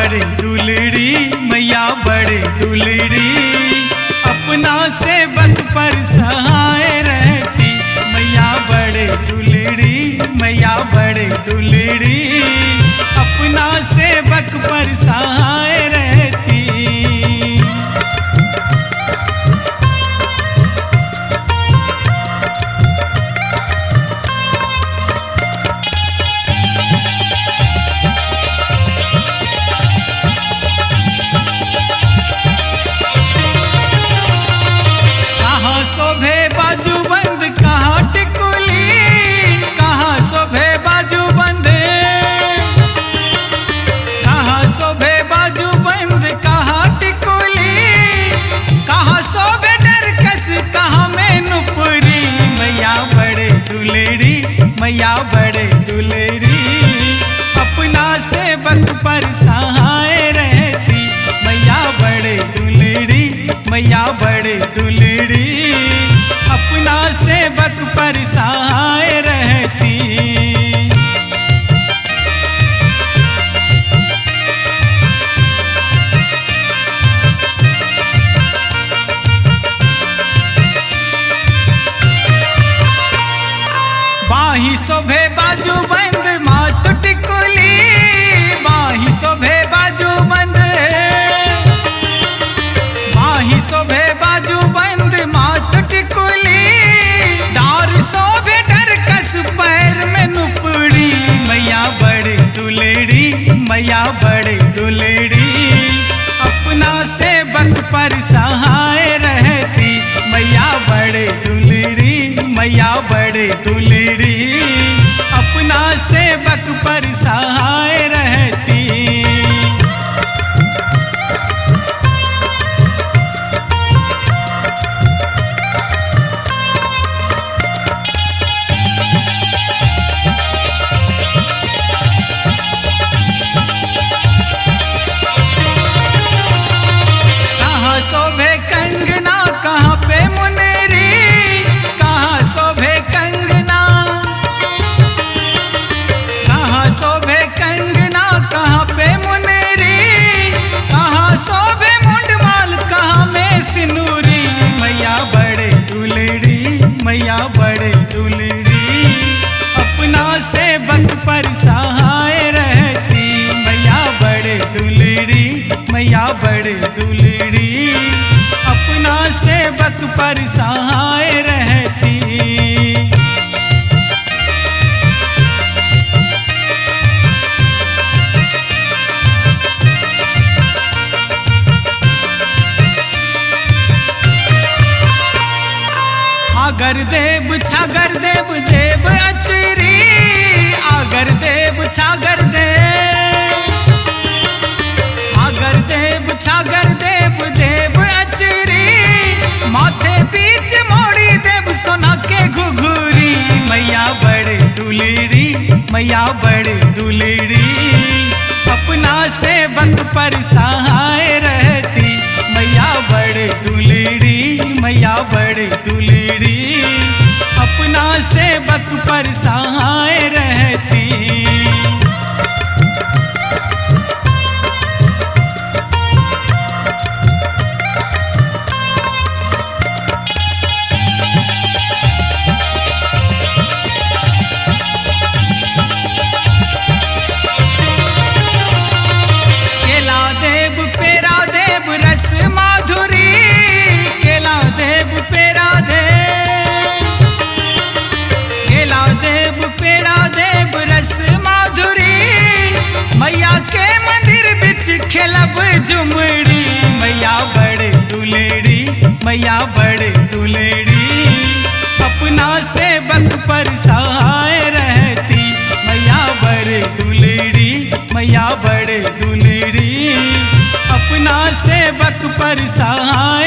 बड़े दुलड़ी, मैया बड़े दुलड़ी, अपना सेवक पर सहाय रहती। मैया बड़े दुलड़ी, मैया बड़े दुलड़ी, अपना सेवक पर सहाय रहती। कहाँ शोभे बाजूबंद कहाँ टिकुली, कहाँ शोभे बाजूबंद, कहाँ शोभे बाजूबंद कहाँ टिकुली, कहाँ शोभे डरकस कहाँ में नुपुरी। मैया बड़े दुलड़ी, मैया बड़े दुलड़ी, अपना सेवक पर सहाय रहती। मैया बड़े दुलड़ी, मैया बड़े दुलड़ी, अपना सेवक पर सहाय रहती। बाही शोभे बाजूबंद मात टिकुली, बाही शोभे बाजूबंद, बाही शोभे बाजूबंद मात टिकुली, डार शोभे डरकस पैर में नुपुड़ी। मैया बड़े दुलड़ी, मैया बड़े दुलड़ी, अपना सेवक पर सहाय रहती। मैया बड़े दुलड़ी, मैया बड़े दुलड़ी, अपना सेवक पर सहाय रहती। कहाँ शोभे कंगना कहाँ पे मुनेरी, कहाँ शोभे कंगना, कहाँ शोभे कंगना कहाँ पे मुनेरी, कहाँ शोभे मुंडमाल कहाँ में सिनूरी। मैया बड़े दुलड़ी, मैया बड़े दुलड़ी, अपना सेवक पर सहाय रहती। मैया बड़े दुलड़ी, मैया बड़े दुलड़ी, अपना सेवक पर सहाय रहती। आगर देव छागर देव देव अचरी, आगर देव छागर देव, आगर देव छागर देव देव अचरी, माथे बीच मोड़ी देव सोना के घुघुरी। मैया बड़े दुलड़ी, मैया बड़े दुलड़ी, अपना सेवक पर सहाय रहती। मैया बड़े दुलड़ी, मैया बड़े दुलड़ी, अपना सेवक पर सहाय रहती। केला देव पेरा देव रस माधुरी, केला देव पेरा देव, केला देव पेरा देव रस माधुरी, मैया के मंदिर बिच खेलब झुमड़ी। मैया बड़े दुलड़ी, मैया बड़े दुलड़ी, अपना सेवक पर सहाय रहती। मैया बड़े दुलड़ी, मैया बड़े दुलड़ी, अपना सेवक पर सहाय